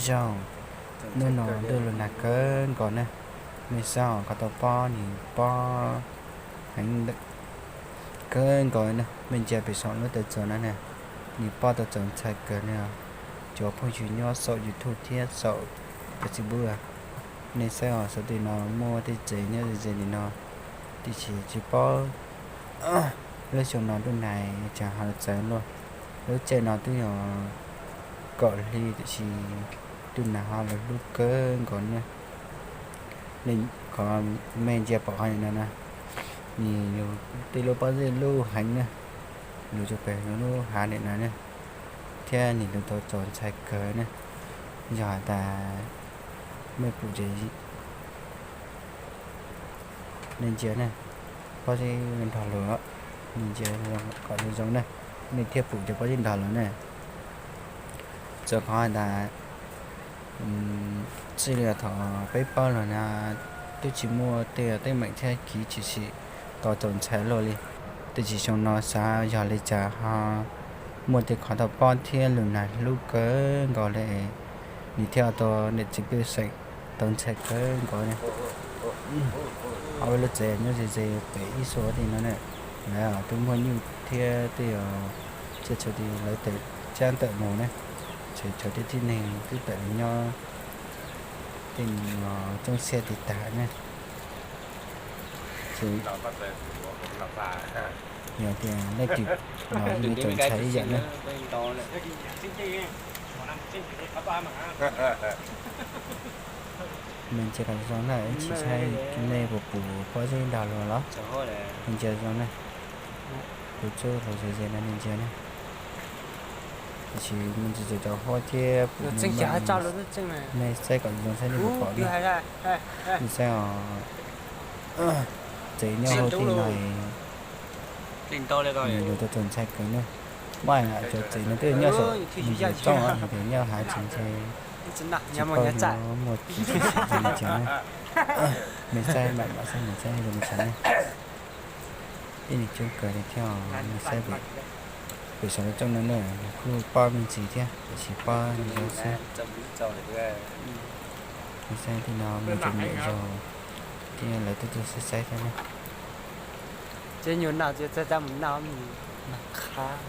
Zoo, hnub no ntuj los nag kawg nkaus na. Nej saib os, qhov tau pob nws pob heev kawg nkaus na. Mej ntsia pem saum lub taw txaus no na, nws pob tau txaus ntshai kawg na. Cov phooj ywg nyob saum YouTube thiab saum Facebook, nej saib os, saum tej no muaj tej tsev nyob ze ze li no, tiam sis tsis paub lub xyoo no ntuj nag tsam ho txawv luaj. Lub caij no twb yog kaum hli tiam sis ntuj nag ho los hlub kawg nkaus na. Qhov mej ntsia pom qhov no na, nws yog tej lub pob zeb lub heev na, luv rau pem lub hav ntawm no na, thiab nws luv tau txaus ntshai kawg na. Yog has tas mej pum ces nej ntsia na, pob zeb nrog luag, nej ntsia kom zoo zoo na, nej thiaj pum ces pob zeb nrog luag na. Txawm qhov has tas txij li thaum peb paub los na, twb tsis muaj tej teeb meem thiab kiv tshwm sim tau txaus ntshai luaj li. Tiam sis xyoo no xav yog li cas ho muaj tej qhov tau pob thiab lub nag hlub kawg nkaus li, nws thiaj tau niam txiv pej xeem tau ntshai kawg nkaus li. Ob peb lub tsev nyob ze ze pem ib xuas tim no na, lawv twb muaj nyuj thiab tej tsiaj txhu li lawv tawm tsab tawm mus na, tseem tshuav tej tib neeg twb tawm los nyob tej tsooj xiab tiv tag na. Ces yog tias leej twg los yuav tsum ntshai ib yam na. Nej ntsia kom zoo na, ib tsis saib nej puas pum pob zeb nrog luag los. Nej ntsia zoo na, kuv tsuj hluas ze ze no nej ntsia na. Tiam sis me ntsis txawm cov huab thiab pum nej saib kom zoo saib nej puas pom na. Nej saib os, tsev nyob hauv tej no, nws luv tau txaus ntshai kawg na. Muaj cov tsev no twb nyob saum me ntsis txooj os, yog tias nyob hav tsev ntshe tsis paub yuav muaj tsis tsis tsis li cas na. Nej saib mam mam saib nej saib zoo li cas na. Ib nws coob kawg li thiab, nej saib pem, pem saum lub tsooj no na, nws kuj pob me ntsis thiab tiam sis pob zoo xwb. Nej saib tej no me ntsis me nyuam yaus thiab lawv twb tuaj saib saib thiab na. Ces nyuag noj ces txog tau mus noj qhab.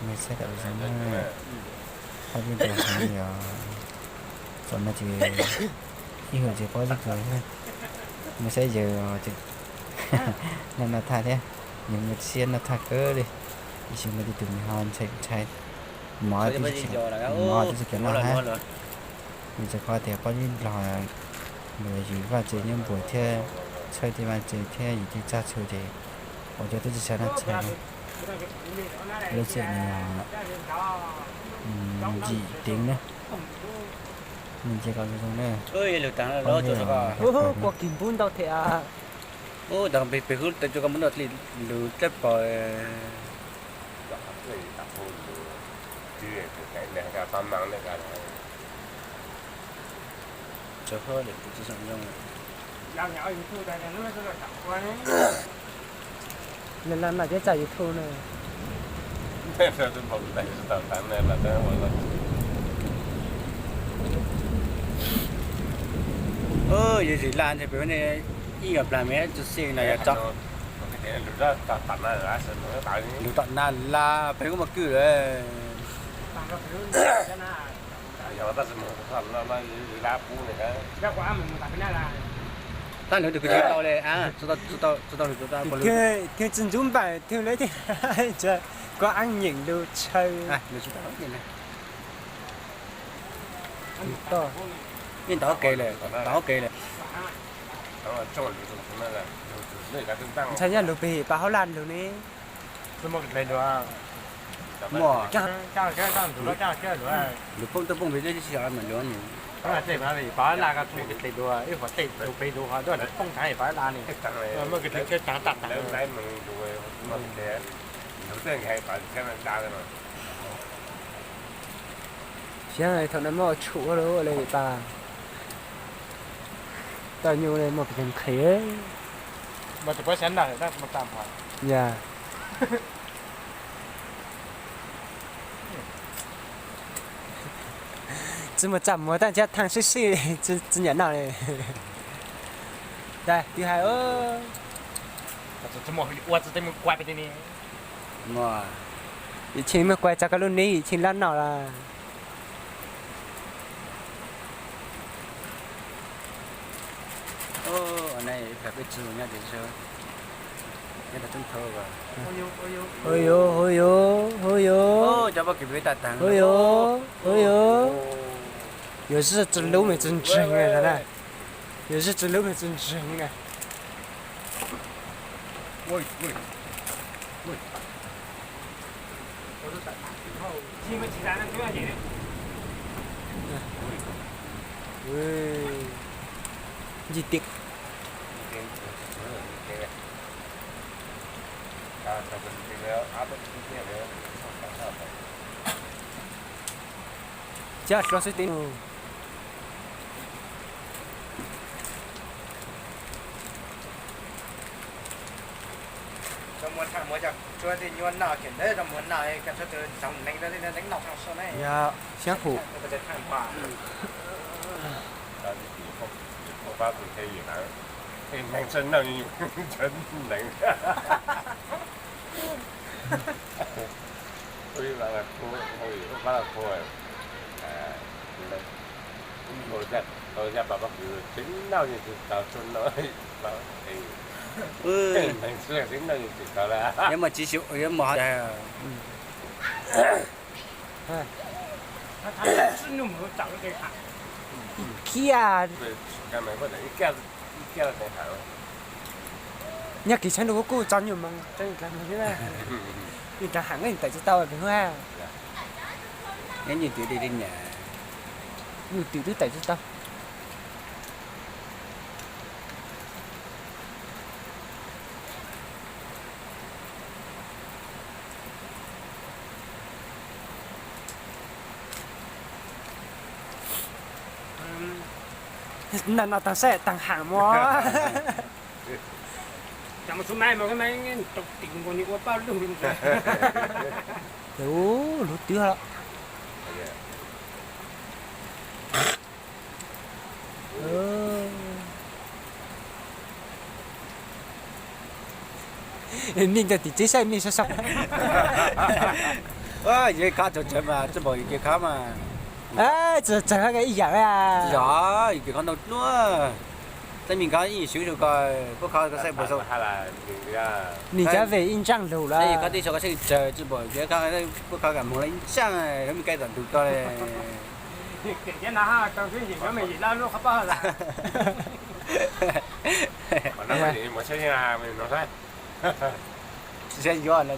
Nej saib kom zoo na, pob zeb nrog heev li os. Txom no ces ib hwm ces pob zeb kawg na. Nej saib yawg ces noj noj thaj thiab, yawg muaj siab noj thaj kawg li. Tiam sis muaj tej tus nws ho ntshai ntshai mov, mov twb tsis kam noj hab. Vim rau qhov tias pob zeb nrog luag yws vaj tsev nyob npuas thiab, txhawj tej vaj tsev thiab yus tej txaj txhu ces ua rau twb tsis xav noj tshais na. Lub txim no yog yim teev na. Nej ntsia kom zoo zoo na. Pob zeb kua kis npub ntau thiab. Pem hub tau cua kua npub ntau thiab lug dlawb pom. Lawv los noj thiab txawj YouTube na. Yog zim laj ntshe pem ib yam plag me txu xij no yog tso. Lug tom na laj pem kuj muaj kwj lawm. Tab lawv tus kwv tsis tau li, tsis tau li, tsis tau li. Thwj tsi ntxub npaum thwj lawv tias koj ab nyeem lug tshaw. Yeej tau kev lawm, tau kev lawm. Ntshai nyob lug pem pas hauj laj lug ne. Muaj lug poob tuaj poob pem teb sib xyaw mam lug. Siab thaum no muaj tshum ua luaj li pas. Toj nyuj li muaj pes tsawg nqhis. Yog. Tsis muaj tsaj muag tab sis thaij sib sib, tsis nyiam noj li. Ntag, twb hais. Yim Tshee muab kuai tso koj lub neb, Yim Tshee lab noj los. Ua yuav, ua yuav, ua yuav, ua yuav, ua yuav. Yuav zij tsis lub me tsis ntseeg na. Yuav zij tsis lub me tsis ntseeg na. Nci tiag. Cab hlo xwb tib. Cov muag tham muag cov tsuag tej nyuaj noj kiag ntawd, cov muag noj cov tsuag tus tsoom neeg rau tej neeg noj tham soj ne. Yog, siab hum. Neeg txawj noj neeg. Tseem noj yeej tsis tau, tseem noj yeej tsis tau lawm. Ib kiag. Nyob kis tshab ntuj kuj tso nyuag moos, nws rov heev tawm tsis tau pem huab. Nyob nyuj twm li niam, nyuj twm twb tawm tsis tau. Noj noj tag saib tag heev mog. Ua lub twg. Nej nco tim tsev saib nej sab sab. Yus khab tsaug tsawv mas tsis npaum yus kev khab mas. Tsis tsaug ib yam. Yog yus kev khab ntau dua. Tej me nkawd yeej swv rau koj, puab khab koj saib puas xav. Nws cov vej ib ntsaj lug lawm. Yus khab tib sau koj saib tsawg tsis npaum yus khab, puab khab kam moog lawm ib ntsaj, lub me kaij tom ntug tod li. Saib yuav no.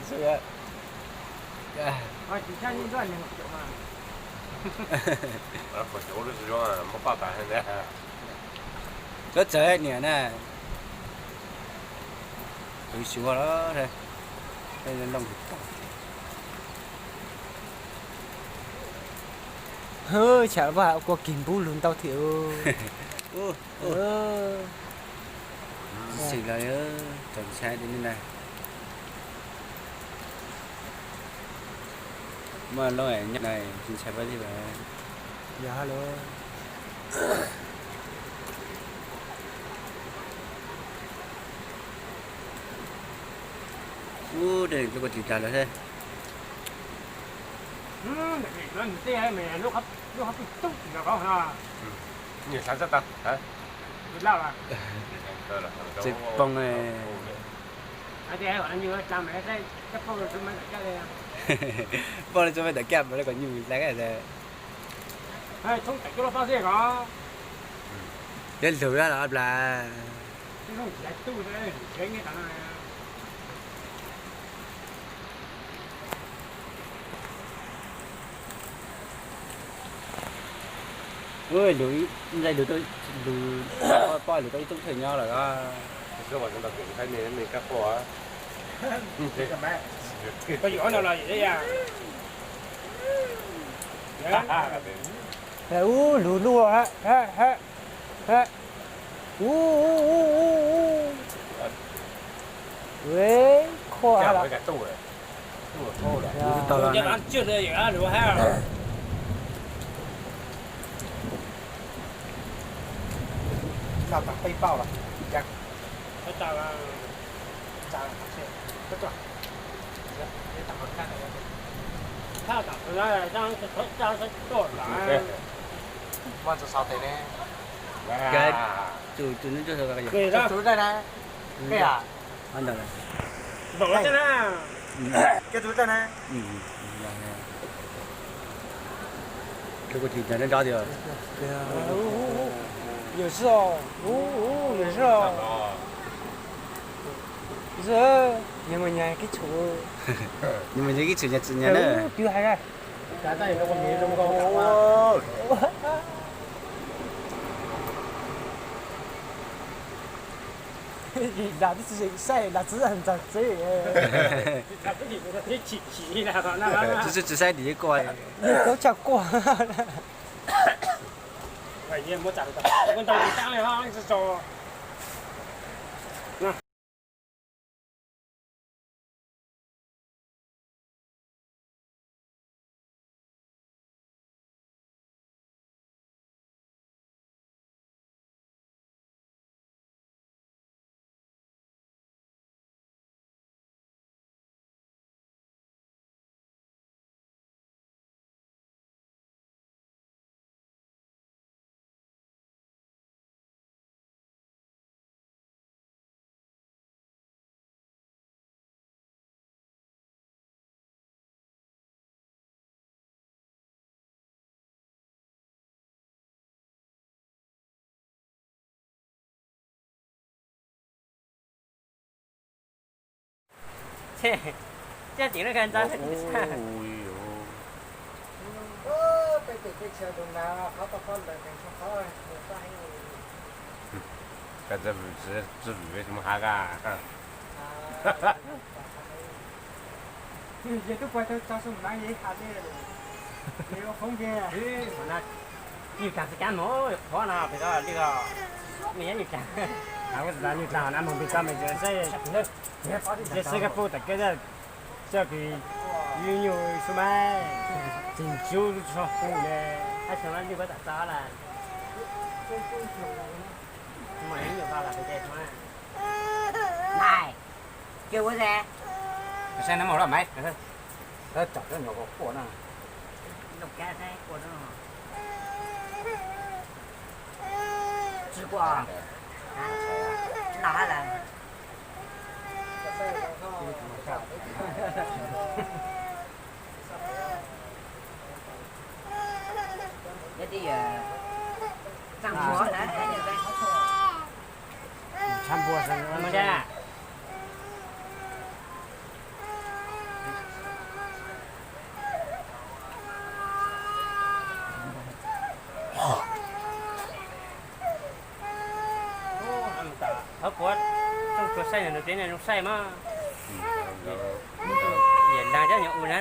Txawv txawv niam na. Tus xyuas los, looj. Hwv, tsam vaj kua kig npub lug ntau thiab. Xwm los tsoom ntshai li na. Muaj lub nyob na, tsis ntshai pab li lawm. Yog lawm. Ub, dej lub koj tis tag lawm thiab. Tsis poob. Poob li tso me tom kaj mas li kom nyuj hlais. Yog lug los plas. Lug, lug, lug poj lug tau ib tug thawj nyob lawm. Ub, lug lug. Ub, khob. Tau peb pauj los, muaj ntxov sau tes ne. Tus tus dai na. Peb a. Tus dai na. Tus kuv tsis nco nco tias. Yawm Sij, Yawm Sij, nws mus nyas kib tshum, nws mus nyas kib tshum nyas txiv nyas na. Twb hais na. Lam tib tsis saib lam txwv ntxawg txwv. Tsis tsis saib dim kuaj, tau tshaj kuaj. Tseem ntxawg. Tsis vwm tsis mus hav a. Yog tub puas tau tso xu maj li has li. Yog ua qhov nkeeg, nyuj tsaag tsis kaab moog qhov no pem ko li ko. Mej nyob nyuj tsaag, nyuj tsaag na moog pem ko mej tsis saib, tsis saib kab pub tom kawg, txoj kws yug nyuj su mas tsis ntsub tso pub le. Ab, xyoo no nyuj puab tawm txog lawm. Muaj nyuj txog lawm pem ko. Nai, kawg ua zes. Saib no mus lawm mas, tsom nyuam quaj quaj no. Tsis quaj, noj hab lawm. Nyob twj ywm, tsaa npua ntawd. Tsaa npua, thov puav tsoom tsuas saib ntawm nws peb zoo saib mas. Yawm Laag cov nyuam u na,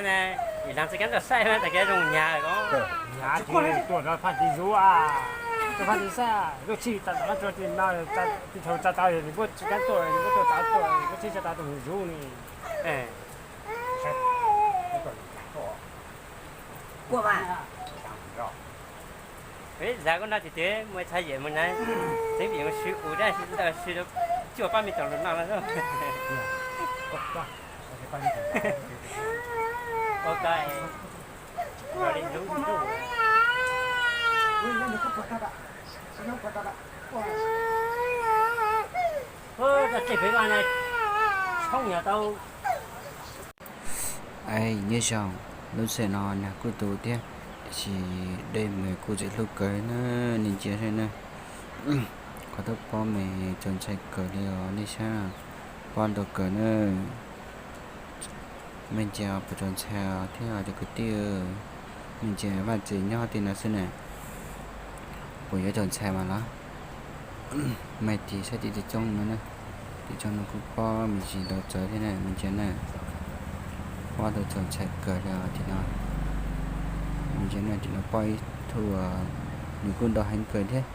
Yawm Laag tsis kaab tuaj saib mas tas kev zoo nyag ko. Nyag tuaj rau phaj tis zuv, tuaj phaj tis saib, lub tshij tas tom tso tis no, tis thaum tsa tau nws puab tsis kaab tuaj, nws puab tuaj tau tuaj, lub tshij tsa tau tus zuv ne. Kuaj mas. Peb zag kuj noj tiag tiag, muaj txhaj yam mus na, tseeb vim mus sw u dab tsi, sw cuaj pab me toom lug noj no. Ua ko, li ntsuv ntsuj. Ua, tej pem ko na, tshoob yog tau. Nyob zoo, lub sij hawm no nag kuj tu thiab, tab sis dej mas kuj tseem hlub kawg na, nej ntsia saib na. Qhov tau pob mas txaus ntshai kawg li os, nej saib, pob ntau kawg na. Mej ntsia puas txaus ntshai thiab cov kwv tij, mej ntsia vaj tsev nyob tej no xwb na, puas yuav txaus ntshai mas los? Mej tig saib tim txooj no na, tim txooj no kuj pob me ntsis ntau txawv thiab na, mej ntsia na. Pob tau txaus ntshai kawg li tim no. Mej ntsia na, tim no pob ib tug, nws kuj ntau heev kawg thiab.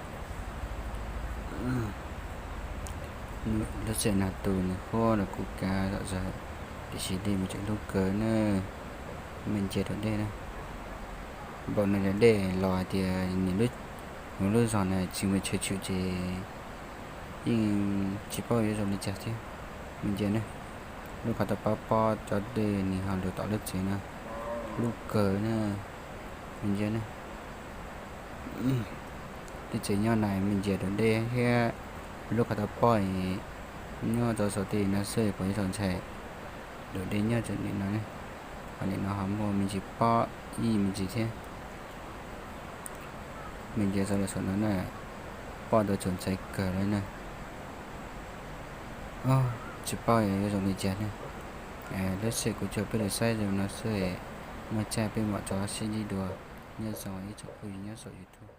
Lub sij hawm nag tu nws huab los kuj kav zom zaws, tiam sis dej mas tseem hlub kawg na. Mej ntsia rau dej na, npaum no yog dej los hais tias nws lub zog na tsis muaj chaw tshwm ces yeej tsis paub yuav zoo li cas thiab. Me ntsis ne, lub qhov tau pob pob cov dej nws ho lug tom lub tsev no, lub kawg na. Me ntsis ne, lub tsev nyob na me ntsis daus dej thiab, lub qhov tau pob nyob rau saum tej no xwb puas yuav txaus ntshai, daus dej nyob rau nim no ne. Ho nim no ho muaj me ntsis pob ib me ntsis thiab. Me ntsis txog lawm saum no na, pob ntawd txaus ntshai kawg li na. Tsis paub yuav zoo li cas ne. Lub sij hawm kuv coj peb los saib zoo no xwb, muaj caij peb mam rov sib ntsib dua. Nyob zoo ib tsoom phooj ywg nyob saum YouTube.